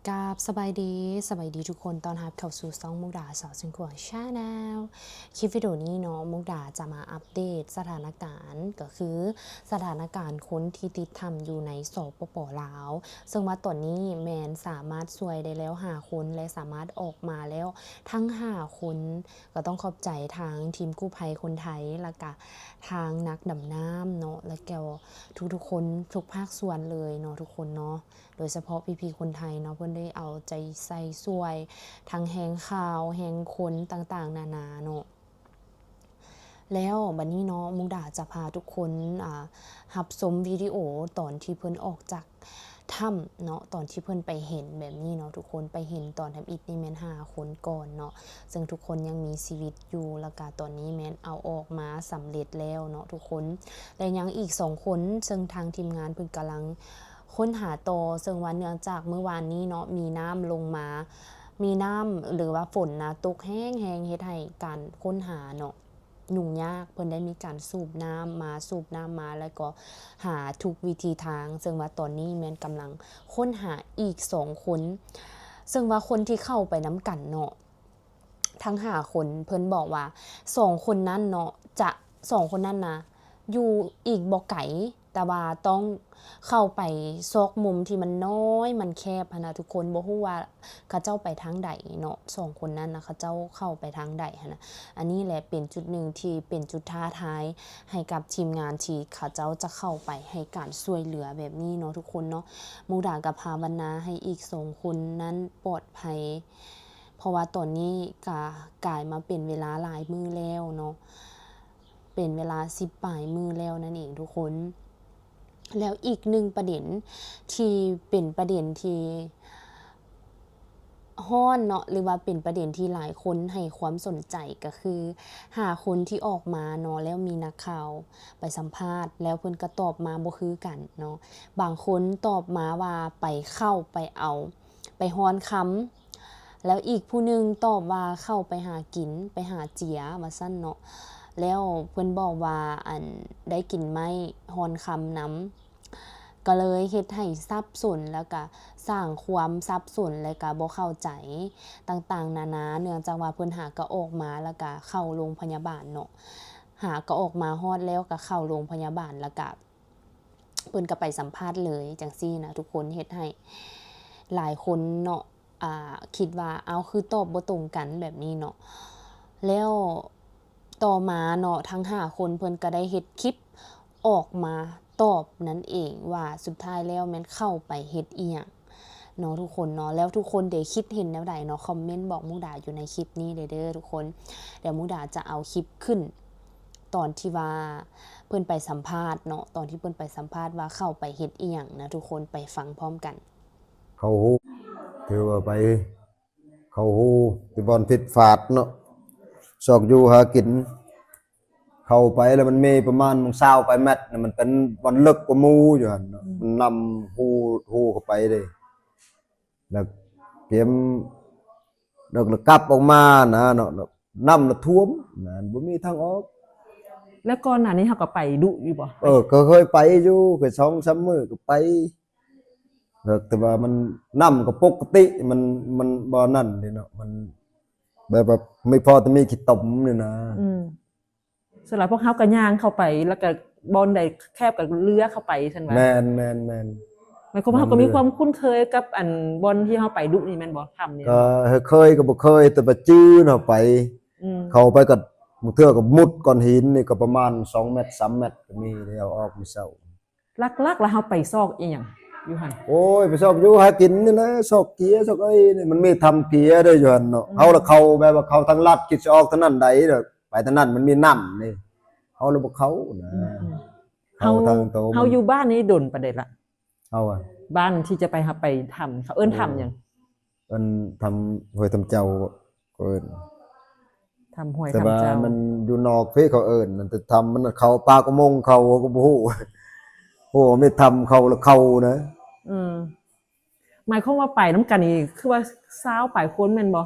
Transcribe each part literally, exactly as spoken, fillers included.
กราบสบายดี สบายดีทุกคน ต้อนรับเข้าสู่ช่องมุกดาสาวเชียงขวาง Channel คลิปวิดีโอนี้เนาะ มุกดาจะมาอัปเดตสถานการณ์ ก็คือสถานการณ์คนที่ติดถ้ำอยู่ใน สปป ลาว ซึ่งว่าตอนนี้แม่นสามารถช่วยได้แล้วห้าคน และสามารถออกมาแล้วทั้งห้าคน ก็ต้องขอบใจทางทีมกู้ภัยคนไทย แล้วก็ทางนักดำน้ำเนาะ แล้วก็ทุกๆคนทุกภาคส่วนเลยเนาะทุกคนเนาะ โดยเฉพาะพี่ๆคนไทยเนาะ เพิ่นได้เอาใจใส่ช่วย ทั้งแฮงข่าว แฮงคนต่างๆนานาเนาะ แล้วบัดนี้เนาะ มุกดาจะพาทุกคน อ่า รับชมวิดีโอตอนที่เพิ่นออกจากถ้ำเนาะ ตอนที่เพิ่นไปเห็นแบบนี้เนาะทุกคน ไปเห็นตอนทำอิฐนี่แม่นห้าคนก่อนเนาะ ซึ่งทุกคนยังมีชีวิตอยู่ แล้วก็ตอนนี้แม่นเอาออกมาสำเร็จแล้วเนาะทุกคน และยังอีกสองคน ซึ่งทางทีมงานเพิ่นกำลังค้นหาต่อ ซึ่งว่าเนื่องจากเมื่อวานนี้เนาะ มีน้ำลงมา มีน้ำหรือว่าฝนนะตกแฮงๆ เฮ็ดให้การค้นหาเนาะ ยุ่งยาก เพิ่นได้มีการสูบน้ำมา สูบน้ำมา แล้วก็หาทุกวิธีทาง ซึ่งว่าตอนนี้แม่นกำลังค้นหาอีกสองคน ซึ่งว่าคนที่เข้าไปนำกันเนาะ ทั้งห้าคน เพิ่นบอกว่าสองคนนั้นเนาะ จะ สองคนนั้นนะ อยู่อีกบ่ไกล แต่ว่าต้องเข้าไปซอกมุมที่มันน้อย มันแคบหั้นนะทุกคน บ่ฮู้ว่าเขาเจ้าไปทางใดเนาะ สองคนนั้นนะ เขาเจ้าเข้าไปทางใดหั้นนะ อันนี้แหละเป็นจุดหนึ่งที่เป็นจุดท้าทายให้กับทีมงานที่เขาเจ้าจะเข้าไปให้การช่วยเหลือแบบนี้เนาะทุกคนเนาะ มุกดาก็ภาวนาให้อีกสองคนนั้นปลอดภัย เพราะว่าตอนนี้ก็กลายมาเป็นเวลาหลายมื้อแล้วเนาะ เป็นเวลาสิบปลายมื้อแล้วนั่นเองทุกคน แล้วอีกหนึ่งประเด็นที่เป็นประเด็นที่ฮ้อนเนาะ หรือว่าเป็นประเด็นที่หลายคนให้ความสนใจก็คือห้าคนที่ออกมาเนาะ แล้วมีนักข่าวไปสัมภาษณ์ แล้วเพิ่นก็ตอบมาบ่คือกันเนาะ บางคนตอบมาว่าไปเข้าไปเอา ไปฮอนคำ แล้วอีกผู้หนึ่งตอบว่าเข้าไปหากิน ไปหาเจีย ว่าซั่นเนาะ แล้วเพิ่นบอกว่า อัน ได้กินไม้ฮอนคำนำ ก็เลยเฮ็ดให้สับสน แล้วก็สร้างความสับสน แล้วก็บ่เข้าใจต่างๆนานา เนื่องจากว่าเพิ่นหาก็ออกมา แล้วก็เข้าโรงพยาบาลเนาะ หาก็ออกมาฮอดแล้วก็เข้าโรงพยาบาล แล้วก็ เพิ่นก็ไปสัมภาษณ์เลยจั่งซี้นะทุกคน เฮ็ดให้หลายคนเนาะ อ่า คิดว่า เอ้า คือตอบบ่ตรงกันแบบนี้เนาะ แล้วต่อมาเนาะ ทั้งห้าคนเพิ่นก็ได้เฮ็ดคลิปออกมาตอบนั่นเองว่าสุดท้ายแล้วแม่นเข้าไปเฮ็ดอิหยังเนาะทุกคนเนาะ แล้วทุกคนได้คิดเห็นแนวใดเนาะ คอมเมนต์บอกมุกดาอยู่ในคลิปนี้เด้อทุกคน เดี๋ยวมุกดาจะเอาคลิปขึ้น ตอนที่ว่าเพิ่นไปสัมภาษณ์เนาะ ตอนที่เพิ่นไปสัมภาษณ์ว่าเข้าไปเฮ็ดอิหยังนะทุกคน ไปฟังพร้อมกัน เขาฮู้ ถือว่าไป เขาฮู้ที่บ่อนผิดพลาดเนาะ ซอกอยู่หากิน เข้าไปแล้วมันมีประมาณซาวปลายเมตรนะ มันเป็นบ่อนลึกกว่าหมู่อยู่หั่นเนาะ มันนำฮู้ ฮู้เข้าไปเด้ แล้วเตรียม แล้วก็กลับออกมานะเนาะ น้ำละท่วมนะ บ่มีทางออก แล้วก่อนหน้านี้เขาก็ไปดุอยู่บ่ เออ ก็เคยไปอยู่ เคยสองสามมื้อก็ไป เออ แต่ว่ามันน้ำก็ปกติ มัน มันบ่นั่นเด้เนาะ มัน แบบว่าไม่พอแต่มีขี้ตมนี่นะ อืมส่วนหลายพวกเขาก็ย่างเข้าไป แล้วก็บ่อนใดแคบก็เรือเข้าไปซั่นว่า แม่นแม่นแม่น หมายความว่าเขาก็มีความคุ้นเคยกับอันบ่อนที่เขาไปดุนี่แม่นบ่ ถ้ำนี่ ก็เคยก็บ่เคย แต่ว่าจื้อเนาะไป อืม เข้าไปก็บางเทื่อก็มุดก้อนหินนี่ก็ประมาณสองเมตรสามเมตรก็มี แล้วออกมาเช้า หลักๆแล้วเขาไปซอกอีหยังอยู่หั่น โอ้ย ไปซอกอยู่หากินนี่แหละ ซอกเกียร์ซอกไอ้นี่ มันมีถ้ำเกียร์เด้อยู่หั่นเนาะ เฮาละเข้าแบบว่าเข้าทางลัด คิดสิออกทางนั้นใดเด้อ ไปทางนั้นมันมีน้ำนี่ เฮาละบ่เข้านะ อืมอืม เข้าทางโต เฮาอยู่บ้านนี่ดนปานใดละ เฮาอะ บ้านที่จะไปหาไปถ้ำเขาเอิ้นถ้ำหยัง เอิ้นถ้ำห้วยถ้ำเจ้า เอิ้น ถ้ำห้วย แต่ว่า ถ้ำเจ้า มันอยู่นอกเพิ่นเขาเอิ้นนั่น แต่ถ้ำมันเข้าปากอุโมงค์เข้า เขาก็บ่ฮู้ โอ้ มีถ้ำเข้าแล้วเข้านะ อืมหมายความว่าไปนำกันนี่คือว่าซาวปลายคนแม่นบ่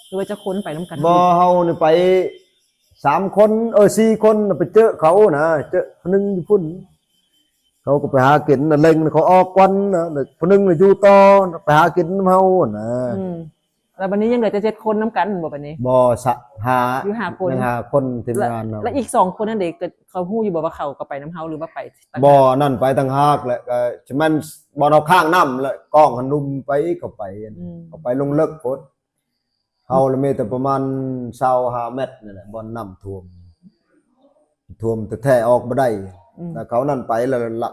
หรือว่าจักคนไปนำกัน บ่ เฮานี่ไปสามคน เออ สี่คนน่ะ ไปเจอเขานะ เจอคนหนึ่งอยู่พุ่น เขาก็ไปหากินนะ เล็งเขาออกก่อนนะ แล้วผู้หนึ่งน่ะอยู่ต่อ ไปหากินนำเฮานะ อืมแล้วบัดนี้ยังเหลือแต่เจ็ดคนนำกันบ่บัดนี้ บ่สะหา อยู่ห้าคน ยังห้าคนทีมงานเรา แล้วอีกสองคนนั่นเด้ก็เขาฮู้อยู่บ่ว่าเขาก็ไปนำเฮาหรือว่าไปต่างหาก บ่นั่นไปต่างหากแหละ ก็สิแม่นบ่อนเอาข้างน้ำแหละ กองหันลุมไปก็ไป อืม เขาไปลงเลิกโพด เฮาละมีแต่ประมาณซาวห้าเมตรนี่แหละ บ่อนน้ำท่วม ท่วมแต่แท้ออกบ่ได้ อืม แต่เขานั่นไปแล้วละ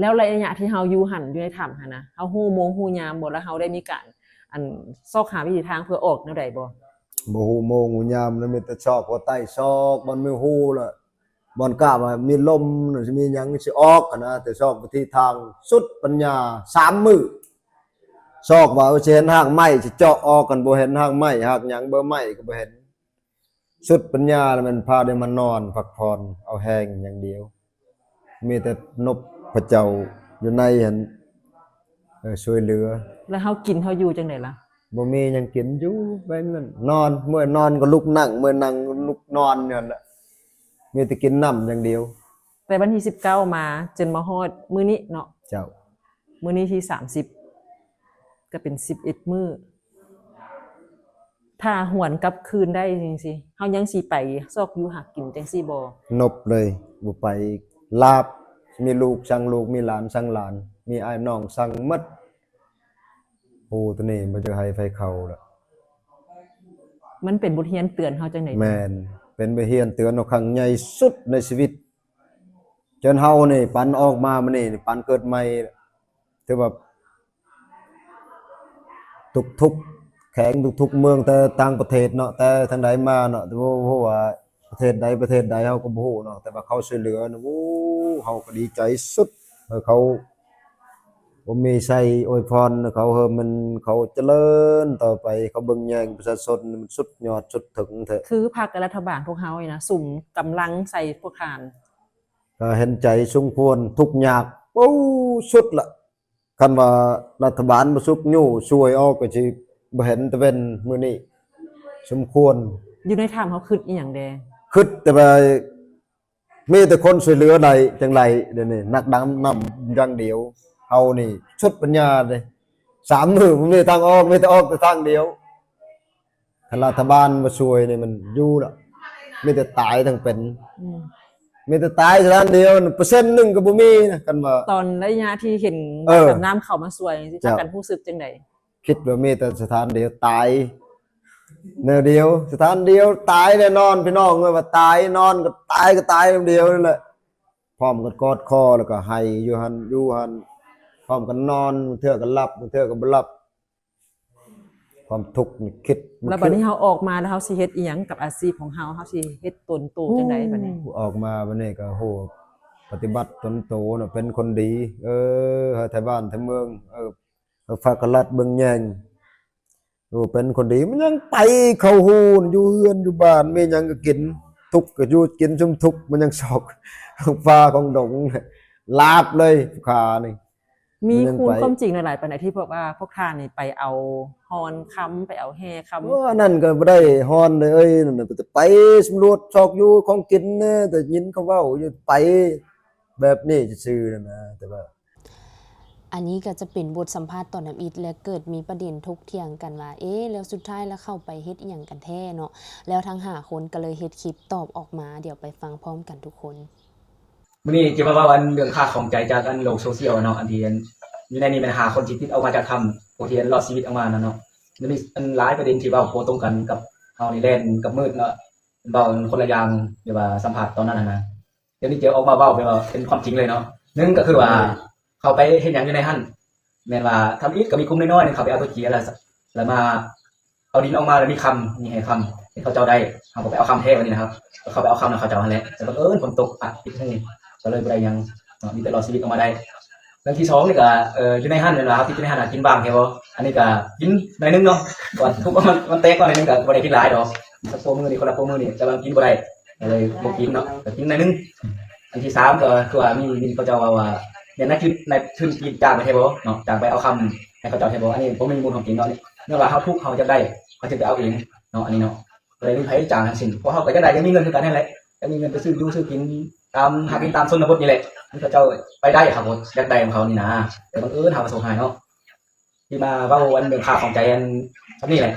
แล้วระยะที่เฮาอยู่หั่นอยู่ในถ้ำหั่นนะเฮาฮู้โมงฮู้ยามบ่แล้วเฮาได้มีการอันซอกหาวิธีทางเพื่อออกแนวใดบ่ บ่ฮู้โมงฮู้ยามนะ มีแต่ซอกหัวใต้ซอก บ่อนมีฮูละ บ่อนกะว่ามีลมน่ะ สิมีหยังสิออกหั้นนะ แต่ซอกวิธีทางสุดปัญญา สามมื้อ ซอกว่าสิเห็นหากไม้สิเจาะออกกัน บ่เห็นหากไม้หากหยัง เบอร์ไม้ก็บ่เห็น สุดปัญญาแล้วมันพาได้มานอนพักผ่อน เอาแฮงอย่างเดียว มีแต่นบพระเจ้าอยู่ในหั้น เออ ช่วยเหลือ แล้วเฮากินเฮาอยู่จังได๋ล่ะ บ่มีหยังกิน อยู่แบบนั้น นอน เมื่อยนอนก็ลุกนั่ง เมื่อยนั่งก็ลุกนอนอยู่หั่นแหละ มีแต่กินน้ำอย่างเดียว แต่วันที่สิบเก้ามาจนมาฮอดมื้อนี้เนาะ เจ้า มื้อนี้ที่สามสิบ ก็เป็นสิบเอ็ดมื้อ ถ้าหวนกลับคืนได้จังซี่ เฮายังสิไปซอกอยู่หากินจังซี่บ่ นบเลย บ่ไปอีก ลาบ มีลูกสั่งลูก มีหลานสั่งหลาน มีอ้ายน้องสั่งหมด โอ้ ตัวนี้บ่จะให้ไผเข้าละ มันเป็นบทเรียนเตือนเฮาจังได๋ แม่น เป็นบทเรียนเตือนเฮาครั้งใหญ่สุดในชีวิต จนเฮานี่ปันออกมามื้อนี้นี่ปันเกิดใหม่ ถือว่า ทุกๆ แขวงทุกๆ เมือง แต่ต่างประเทศเนาะ แต่ทางใดมาเนาะ แต่บ่ฮู้ว่าประเทศใดประเทศใดเฮาก็บ่ฮู้เนาะ แต่ว่าเขาช่วยเหลือนะ โอ้ เฮาก็ดีใจสุด เออ เขาบ่มีไสอวยพรเขา เฮอมันเขาเจริญต่อไป เขาเบิ่งแยงประชาชนมันสุดยอดสุดถึงแท้ คือพรรคกับรัฐบาลพวกเฮานี่นะสุมกำลังใส่พวกท่าน ก็เห็นใจสมควร ทุกข์ยาก โอ้ สุดละ คันว่ารัฐบาลบ่สุกยู้ช่วยออกก็สิบ่เห็นตะเวนมื้อนี้ สมควร อยู่ในถ้ำเฮาคิดอีหยังแด่ คิดแต่ว่ามีแต่คนช่วยเหลือได้จังได๋ เดี๋ยวนี้นักดำน้ำอย่างเดียว เฮานี่สุดปัญญาเลย สามมื้อบ่มีทางออก มีแต่ออกแต่ทางเดียว คันรัฐบาลบ่ช่วยนี่มันอยู่ละ มีแต่ตายทั้งเป็น อืม มีแต่ตายสถานเดียว เปอร์เซ็นต์หนึ่งก็บ่มีนะ คันว่า ตอนระยะที่เห็น เออ แบบน้ำเข้ามาช่วยสิ เจ้า พากันรู้สึกจังได๋ คิดว่ามีแต่สถานเดียวตาย แนวเดียว สถานเดียวตายแน่นอนพี่น้องเอ้ย ว่าตายนอนก็ตายก็ตายแนวเดียวนั่นแหละ พร้อมกันกอดคอแล้วก็ไห้อยู่หั่นอยู่หั่น พร้อมกันนอน เทื่อก็หลับ เทื่อก็บ่หลับ ความทุกข์นี่คิด แล้วบัดนี้เฮาออกมาแล้วเฮาสิเฮ็ดอีหยังกับอาชีพของเฮา เฮาสิเฮ็ดตนโตจังได๋บัดนี้ ออกมาบัดนี้ก็โห ปฏิบัติตนโตเนาะ เป็นคนดี เออ ให้ไทบ้านไทเมือง เออ ให้ฝากรัฐเบิ่งแยง โอ้ เป็นคนดี มันยังไปเข้าฮูน อยู่เฮือนอยู่บ้าน มีหยังก็กิน ทุกข์ก็อยู่กินซุมทุกข์ มันยังซอก ป่าของดง ลาบเลย ขานี่ มี มันยัง คูณ ไป ความจริงหลายๆปานใดที่พวกว่าพวกท่านนี่ไปเอาฮอนคำไปเอาแห่คำ ว่านั่นก็บ่ได้ฮอนเลย เอ้ย นั่นน่ะ ไปสำรวจซอกอยู่ของกินนะ แต่ยินเขาเว้าอยู่ ไปแบบนี้ซื่อๆนั่นนะ แต่ว่า อันนี้ก็จะเป็นบทสัมภาษณ์ตอนทำอิฐ และเกิดมีประเด็นถกเถียงกันว่า เอ๊ะ แล้วสุดท้ายแล้วเขาไปเฮ็ดอิหยังกันแท้เนาะ แล้วทั้งห้าคนก็เลยเฮ็ดคลิปตอบออกมา เดี๋ยวไปฟังพร้อมกันทุกคน มื้อนี้จะมาเว้าอันเรื่องค่าของใจจากอันโลกโซเชียลเนาะ อันที่อันอยู่ในนี้มันห้าคนที่ติดออกมาจากถ้ำ ผู้ที่อันรอดชีวิตออกมานั่นเนาะ มันมีอันหลายประเด็นที่เว้าบ่ตรงกันกับเฮานี่ แล่นกับมืดเนาะ เว้าคนละอย่าง แบบว่าสัมภาษณ์ตอนนั้นหั้นนะ เดี๋ยวนี้จะออกมาเว้าแบบว่าเป็นความจริงเลยเนาะ หนึ่งก็คือว่า เขาไปเฮ็ดหยังอยู่ในหั้น แม่นว่าทำอิฐก็มีกลุ่มน้อยๆหนึ่งเขาไปเอาตัวเจียแล้ว แล้วมา เอาดินออกมาแล้วมีคำ มีให้คำ ให้เขาเจ้าได้ เขาก็ไปเอาคำแท้วันนี้นะครับ เขาไปเอาคำนะเขาเจ้าหั้นแหละ แต่บังเอิญฝนตกอัดอิดให้ ก็เลยบ่ได้หยังเนาะ มีแต่รอดชีวิตออกมาได้ เรื่องที่สองนี่ก็ เอ่อ อยู่ในหั้นแม่นว่าครับ ที่อยู่ในหั้นน่ะกินบ้างแท้บ่ อันนี้ก็กินหน่อยนึงเนาะ ก่อนทุกมัน มันแตกก่อนหน่อยนึงก็บ่ได้กินหลายดอก สักพวกมื้อนี่ คนละพวกมื้อนี่ แต่ว่ากินบ่ได้ ก็เลยบ่กินเนาะ ก็กินหน่อยนึง อันที่สามก็คือว่ามี มีเขาเจ้าว่า ว่า เนี่ย นายทุน นายทุนจีนจ้างไปแท้บ่เนาะ จ้างไปเอาคำให้เขาเจ้าแท้บ่ อันนี้ผมมีมูลของจริงเนาะ นี่ เนื่องว่าเขาทุกข์เขาจะได้ เขาจะไปเอาเองเนาะ อันนี้เนาะ ก็เลยมีไผจ้างทั้งสิ้น เพราะเขาก็จะได้ จะมีเงินคือกันนั่นแหละ จะมีเงินไปซื้ออยู่ซื้อกิน ตามหากินตามชนบทนี่แหละ มันเขาเจ้าไปได้ครับผม อยากได้ของเขานี่นะ แต่บังเอิญเฮาประสบภัยเนาะ ที่มาเว้าอันเรื่องค่าของใจอันนี้แหละ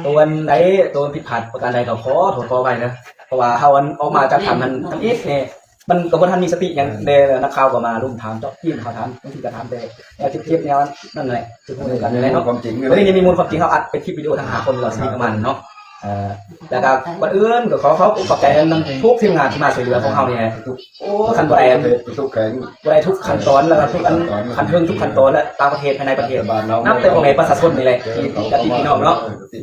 ตัวอันใด ตัวผิดพลาดประการใดก็ขอโทษขออภัยนะ เพราะว่าเฮาอันออกมาจากถ้ำนั้นทำอิฐนี่ มันก็บ่ทันมีสติหยัง เออ เด้ นักข่าวก็มารุมถาม เจาะจี้เขาถาม บางทีก็ถามแต่แนวเจ็บๆ แนวนั่นแหละ คือพูดกันนั่นแหละเนาะ ความจริง วันนี้มีมูลความจริง เขาอัดเป็นคลิปวิดีโอทั้งห้าคน เราสนิทประมาณเนาะ เอ่อ แล้วก็ก่อนอื่นก็ขอขอบคุณขอบใจนำทุกทีมงานที่มาช่วยเหลือของเฮานี่แหละ ทุก โอ้ คันบ่ได้ ทุกแขวง บ่ได้ทุกขั้นตอน แล้วก็ทุกอัน ขั้นเทิงทุกขั้นตอน และต่างประเทศ ภายในประเทศ รัฐบาลเรา นับแต่พ่อแม่ประชาชนนี่แหละ ที่ ที่ ที่พี่น้องเนาะ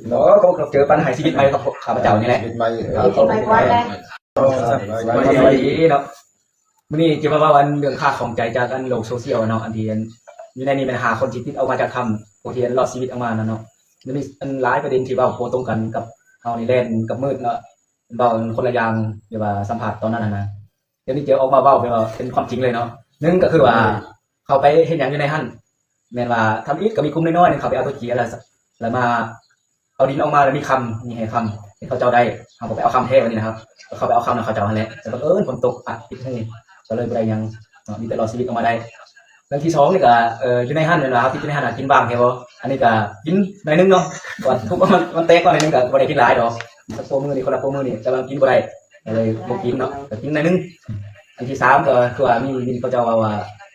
เนาะ ก็เจอปัญหาชีวิตใหม่กับข้าพเจ้านี่แหละ ชีวิตใหม่ ครับ ชีวิตใหม่ก่อนเลย สวัสดีเนาะ มื้อนี้จะมาเว้าอันเรื่องค่าของใจจากอันโลกโซเชียลเนาะ อันที่อันอยู่ในนี้มันห้าคนที่ติดออกมาจากถ้ำ พวกที่อันรอดชีวิตออกมานั่นเนาะ มันมีอันหลายประเด็นที่เว้าบ่ตรงกันกับเฮานี่ แล่นกับมืดเนาะ เว้าคนละอย่าง หรือว่าสัมภาษณ์ตอนนั้นน่ะนะ เดี๋ยวนี้เจอออกมาเว้าเป็นว่าเป็นความจริงเลยเนาะ หนึ่งก็คือว่า อืม เขาไปเฮ็ดหยังอยู่ในหั้น แม่นว่าทำอิฐก็มีกลุ่มน้อยๆหนึ่ง เขาไปเอาตัวเจียแล้ว แล้วมาเอาดินออกมาแล้วมีคำ มีให้คำ ให้เขาเจ้าได้ เขาก็ไปเอาคำแท้วันนี้นะครับ เขาไปเอาคำนะเขาเจ้าหั้นแหละ แต่บังเอิญฝนตกอัดติดหู ก็เลยบ่ได้หยังเนาะ มีแต่รอดชีวิตออกมาได้ เรื่องที่สองนี่ก็ เอ่อ อยู่ในหั้นแม่นว่าเขาติดอยู่ในหั้นน่ะ กินบ้างแท้บ่ อันนี้ก็กินหน่อยนึงเนาะ ว่าทุกมัน มันแตกก่อนหน่อยนึงก็บ่ได้กินหลายดอก สักโปมือนี่ คนละโปมือนี่ แต่ว่ากินบ่ได้ ก็เลยบ่กินเนาะ ก็กินหน่อยนึง อันที่สามก็คือว่ามี มีเขาเจ้าว่า ว่า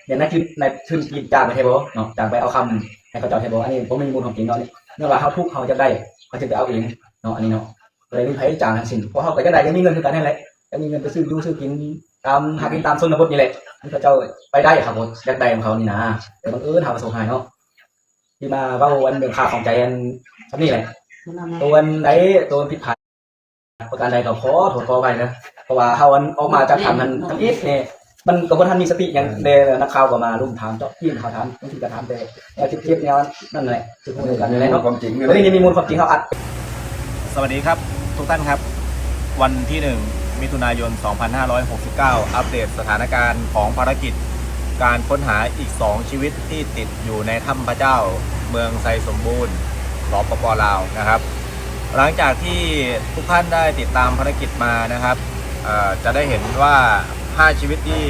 เนี่ย นายทุน นายทุนจีนจ้างไปแท้บ่เนาะ จ้างไปเอาคำให้เขาเจ้าแท้บ่ อันนี้บ่มีมูลความจริงเนาะ เนี่ย เนื่องว่าเขาทุกข์เขาจะได้ เขาจะไปเอาเองเนาะ อันนี้เนาะ ก็เลยมีไผจ้างทั้งสิ้น เพราะเขาก็จะได้ ยังมีเงินคือกันนั่นแหละ ยังมีเงินไปซื้ออยู่ซื้อกิน ตามหากินตามชนบทนี่แหละ มันเขาเจ้าไปได้ครับผม อยากได้ของเขานี่นะ แต่บังเอิญเฮาประสบภัยเนาะ ที่มาเว้าอันเรื่องค่าของใจอันนี้แหละ ตัวอันใด ตัวผิดพลาดประการใดก็ขอโทษขออภัยนะ เพราะว่าเฮาอันออกมาจากถ้ำนั้นทำอิฐนี่ มันก็บ่ทันมีสติหยัง อืม เด้ นักข่าวก็มารุมถาม เจาะจี้เขาถาม บางทีก็ถามแต่แนวเจ็บๆ แนวนั่นแหละ คือพูดกันนั่นแหละเนาะ ความจริง วันนี้มีมูลความจริง เขาอัด สวัสดีครับทุกท่านครับ วันที่หนึ่ง มิถุนายน สองพันห้าร้อยหกสิบเก้า อัปเดตสถานการณ์ของภารกิจการค้นหาอีกสองชีวิตที่ติดอยู่ในถ้ำพระเจ้า เมืองไซสมบูรณ์ สปป ลาวนะครับ หลังจากที่ทุกท่านได้ติดตามภารกิจมานะครับ เอ่อ จะได้เห็นว่าห้าชีวิตที่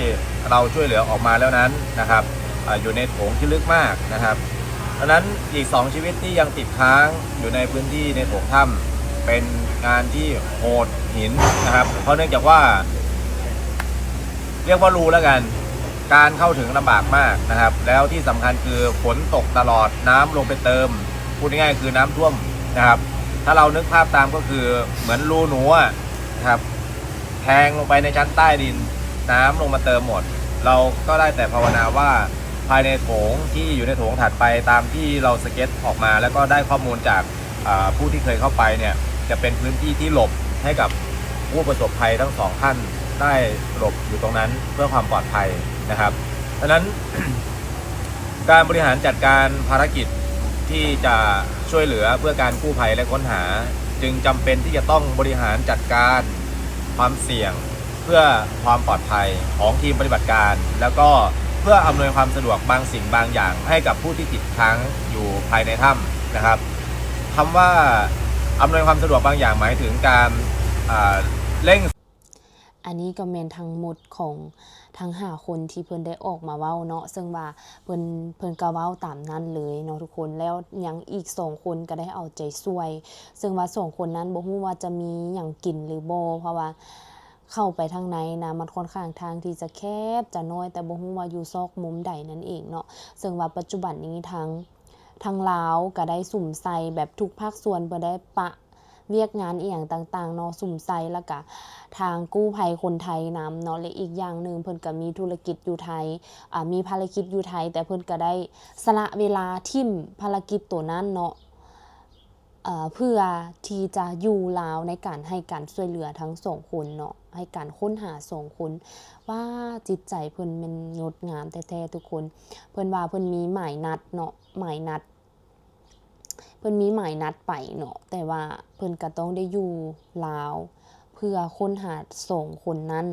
เราช่วยเหลือออกมาแล้วนั้นนะครับ เอ่อ อยู่ในโถงที่ลึกมากนะครับ ดังนั้นอีกสองชีวิตที่ยังติดค้างอยู่ในพื้นที่ในโถงถ้ำ เป็นงานที่โหดหินนะครับ เพราะเนื่องจากว่า เรียกว่ารูแล้วกัน การเข้าถึงลำบากมากนะครับ แล้วที่สำคัญคือฝนตกตลอด น้ำลงไปเติม พูดง่ายๆคือน้ำท่วมนะครับ ถ้าเรานึกภาพตามก็คือเหมือนรูหนูอะนะครับ แทงลงไปในชั้นใต้ดิน น้ำลงมาเติมหมด เราก็ได้แต่ภาวนาว่าภายในโถงที่อยู่ในโถงถัดไปตามที่เราสเก็ตออกมา แล้วก็ได้ข้อมูลจาก อ่า ผู้ที่เคยเข้าไปเนี่ย จะเป็นพื้นที่ที่หลบให้กับผู้ประสบภัยทั้งสองท่านได้หลบอยู่ตรงนั้นเพื่อความปลอดภัยนะครับ ดังนั้น การบริหารจัดการภารกิจที่จะช่วยเหลือเพื่อการกู้ภัยและค้นหา จึงจำเป็นที่จะต้องบริหารจัดการความเสี่ยงเพื่อความปลอดภัยของทีมปฏิบัติการ แล้วก็เพื่ออำนวยความสะดวกบางสิ่งบางอย่างให้กับผู้ที่ติดค้างอยู่ภายในถ้ำนะครับ คำว่าอำนวยความสะดวกบางอย่างหมายถึงการ อ่า เร่ง อันนี้ก็แม่นทั้งหมดของทั้งห้าคนที่เพิ่นได้ออกมาเว้าเนาะ ซึ่งว่าเพิ่น เพิ่นก็เว้าตามนั้นเลยเนาะทุกคน แล้วยังอีกสองคนก็ได้เอาใจช่วย ซึ่งว่าสองคนนั้นบ่ฮู้ว่าจะมีหยังกินหรือบ่ เพราะว่าเข้าไปทางในนะ มันค่อนข้างทางที่จะแคบจะน้อย แต่บ่ฮู้ว่าอยู่ซอกมุมใดนั่นเองเนาะ ซึ่งว่าปัจจุบันนี้ทาง ทางลาวก็ได้สุมใส่แบบทุกภาคส่วนเพิ่นได้ปะเวียกงานอีหยังต่างๆเนาะ สุมใส่ แล้วก็ทางกู้ภัยคนไทยนำเนาะ และอีกอย่างหนึ่งเพิ่นก็มีธุรกิจอยู่ไทย อ่า มีภารกิจอยู่ไทย แต่เพิ่นก็ได้สละเวลาถิ้มภารกิจตัวนั้นเนาะ เอ่อ เพื่อที่จะอยู่ลาวในการให้การช่วยเหลือทั้งสองคนเนาะ ให้การค้นหาสองคน ว่าจิตใจเพิ่นแม่นงดงามแท้ๆทุกคน เพิ่นว่าเพิ่นมีหมายนัดเนาะ หมายนัด เพิ่นมีหมายนัดไปเนาะ แต่ว่าเพิ่นก็ต้องได้อยู่ลาว เพื่อค้นหาสองคนนั้น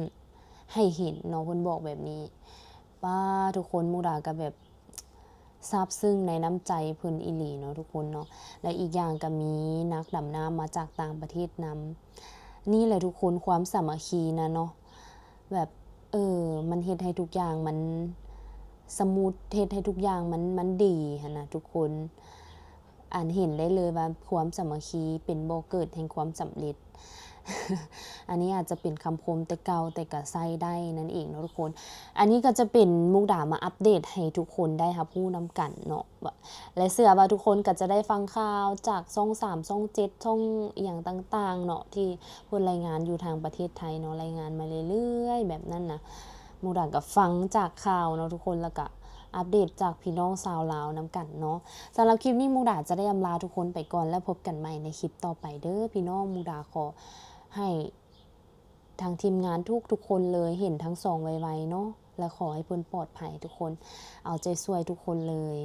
ให้เห็นเนาะ เพิ่นบอกแบบนี้ ป้า ทุกคน มุกดาก็แบบซาบซึ้งในน้ำใจเพิ่นอีหลีเนาะทุกคนเนาะ และอีกอย่างก็มีนักดำน้ำมาจากต่างประเทศนำ นี่แหละทุกคน ความสามัคคีนะเนาะ แบบ เออ มันเฮ็ดให้ทุกอย่างมันสมูท เฮ็ดให้ทุกอย่างมัน มันดีหั้นนะทุกคน อันเห็นได้เลยว่าความสามัคคีเป็นบ่อเกิดแห่งความสำเร็จ อันนี้อาจจะเป็นคำคมแต่เก่าแต่ก็ใช้ได้นั่นเองเนาะทุกคน อันนี้ก็จะเป็นมุกดามาอัปเดตให้ทุกคนได้รับรู้นำกันเนาะ และเชื่อว่าทุกคนก็จะได้ฟังข่าวจากช่องสาม ช่องเจ็ด ช่องอิหยังต่างๆ เนาะ ที่เพิ่นรายงานอยู่ทางประเทศไทยเนาะ รายงานมาเรื่อยๆ แบบนั้นนะ มุกดาก็ฟังจากข่าวเนาะทุกคน แล้วก็อัปเดตจากพี่น้องชาวลาวนำกันเนาะ สำหรับคลิปนี้มุกดาจะได้อำลาทุกคนไปก่อน แล้วพบกันใหม่ในคลิปต่อไปเด้อพี่น้อง มุกดาขอให้ทางทีมงานทุกๆ คนเลยเห็นทั้งสองไวๆ เนาะ และขอให้เพิ่นปลอดภัยทุกคน เอาใจช่วยทุกคนเลย